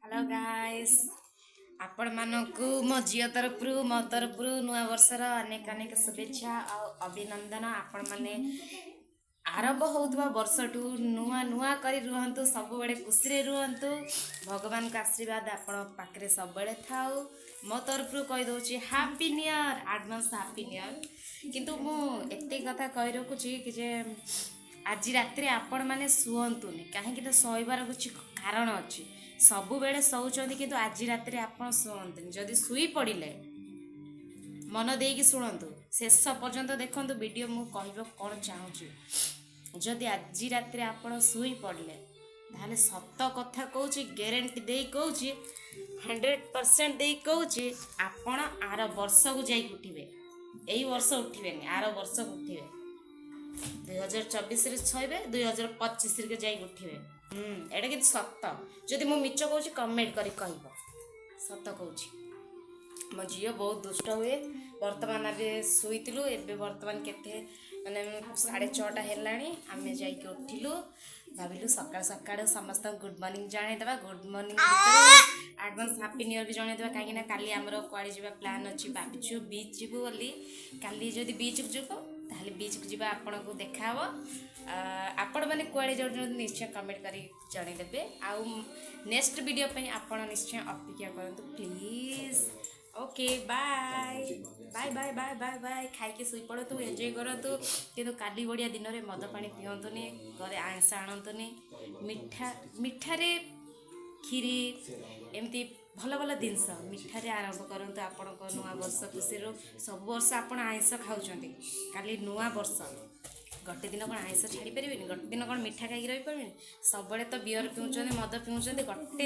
Hello guys, ଆପଣମାନଙ୍କୁ ମୋ ଝିଅ ତରଫରୁ, ମୋ ତରଫରୁ ନୂଆ ବର୍ଷର ଅନେକ ଅନେକ ଶୁଭେଚ୍ଛା ଆଉ ଅଭିନନ୍ଦନ। ଆପଣମାନେ ଆରମ୍ଭ ହେଉଥିବା ବର୍ଷଠୁ ନୂଆ ନୂଆ କରି ରୁହନ୍ତୁ, ସବୁବେଳେ ଖୁସିରେ ରୁହନ୍ତୁ। ଭଗବାନଙ୍କ ଆଶୀର୍ବାଦ ଆପଣଙ୍କ ପାଖରେ ସବୁବେଳେ ଥାଉ। ମୋ ତରଫରୁ କହିଦେଉଛି happy new year, advance happy new year। କିନ୍ତୁ ମୁଁ ଏତିକି କଥା କହି ରଖୁଛି କି ଯେ ଆଜି ରାତିରେ ଆପଣମାନେ ଶୁଅନ୍ତୁନି। କାହିଁକି ନା ଶୋଇବାର କିଛି କାରଣ ଅଛି। ସବୁବେଳେ ଶୋଉଛନ୍ତି, କିନ୍ତୁ ଆଜି ରାତିରେ ଆପଣ ଶୁଅନ୍ତୁନି। ଯଦି ଶୋଇ ପଡ଼ିଲେ, ମନ ଦେଇକି ଶୁଣନ୍ତୁ, ଶେଷ ପର୍ଯ୍ୟନ୍ତ ଦେଖନ୍ତୁ ଭିଡ଼ିଓ, ମୁଁ କହିବାକୁ କ'ଣ ଚାହୁଁଛି। ଯଦି ଆଜି ରାତିରେ ଆପଣ ଶୋଇ ପଡ଼ିଲେ, ତାହେଲେ ସତ କଥା କହୁଛି, ଗ୍ୟାରେଣ୍ଟି ଦେଇ କହୁଛି, 100% ଦେଇ କହୁଛି, ଆପଣ ଆର ବର୍ଷକୁ ଯାଇକି ଉଠିବେ। ଏଇ ବର୍ଷ ଉଠିବେନି, ଆର ବର୍ଷକୁ ଉଠିବେ। 2024ରେ ଶୋଇବେ, 2025ରେ ଯାଇକି ଉଠିବେ। ଏଇଟା କିନ୍ତୁ ସତ। ଯଦି ମୁଁ ମିଛ କହୁଛି, କମେଣ୍ଟ କରି କହିବ। ସତ କହୁଛି। ମୋ ଝିଅ ବହୁତ ଦୁଷ୍ଟ ହୁଏ। ବର୍ତ୍ତମାନ ଏବେ ଶୋଇଥିଲୁ। ଏବେ ବର୍ତ୍ତମାନ କେତେ ମାନେ 6:30 ହେଲାଣି। ଆମେ ଯାଇକି ଉଠିଲୁ। ଭାବିଲୁ ସକାଳୁ ସକାଳୁ ସମସ୍ତଙ୍କୁ ଗୁଡ଼୍ ମର୍ଣ୍ଣିଂ ଜଣାଇଦେବା। Good morning, advance happy new year ବି ଜଣାଇଦେବା। କାହିଁକିନା କାଲି ଆମର କୁଆଡ଼େ ଯିବା ପ୍ଲାନ୍ ଅଛି, ଭାବିଛୁ ବିଚ୍ ଯିବୁ ବୋଲି। କାଲି ଯଦି ବିଚ୍କୁ ଯିବୁ, ତାହେଲେ ବିଚ୍କୁ ଯିବା, ଆପଣଙ୍କୁ ଦେଖାହେବ। ଆପଣମାନେ କୁଆଡ଼େ ଯାଉଛନ୍ତି, ନିଶ୍ଚୟ କମେଣ୍ଟ କରି ଜଣାଇଦେବେ। ଆଉ ନେକ୍ସଟ ଭିଡ଼ିଓ ପାଇଁ ଆପଣ ନିଶ୍ଚୟ ଅପେକ୍ଷା କରନ୍ତୁ, please. Okay, bye bye bye bye bye bye। ଖାଇକି ଶୋଇପଡ଼ନ୍ତୁ, ଏନ୍ଜୟ କରନ୍ତୁ, କିନ୍ତୁ କାଲି ବଢ଼ିଆ ଦିନରେ ମଦ ପାଣି ପିଅନ୍ତୁନି, ଘରେ ଆଇଁଷ ଆଣନ୍ତୁନି। ମିଠା, ମିଠାରେ କ୍ଷୀରି, ଏମିତି ଭଲ ଭଲ ଜିନିଷ ମିଠାରେ ଆରମ୍ଭ କରନ୍ତୁ ଆପଣଙ୍କ ନୂଆ ବର୍ଷ ଖୁସିରୁ। ସବୁ ବର୍ଷ ଆପଣ ଆଇଁଷ ଖାଉଛନ୍ତି, କାଲି ନୂଆ ବର୍ଷ, ଗୋଟେ ଦିନ କ'ଣ ଆଇଁଷ ଛାଡ଼ି ପାରିବେନି? ଗୋଟେ ଦିନ କ'ଣ ମିଠା ଖାଇକି ରହିପାରିବେନି? ସବୁବେଳେ ତ ବିୟର ପିଉଛନ୍ତି, ମଦ ପିଉଛନ୍ତି, ଗୋଟେ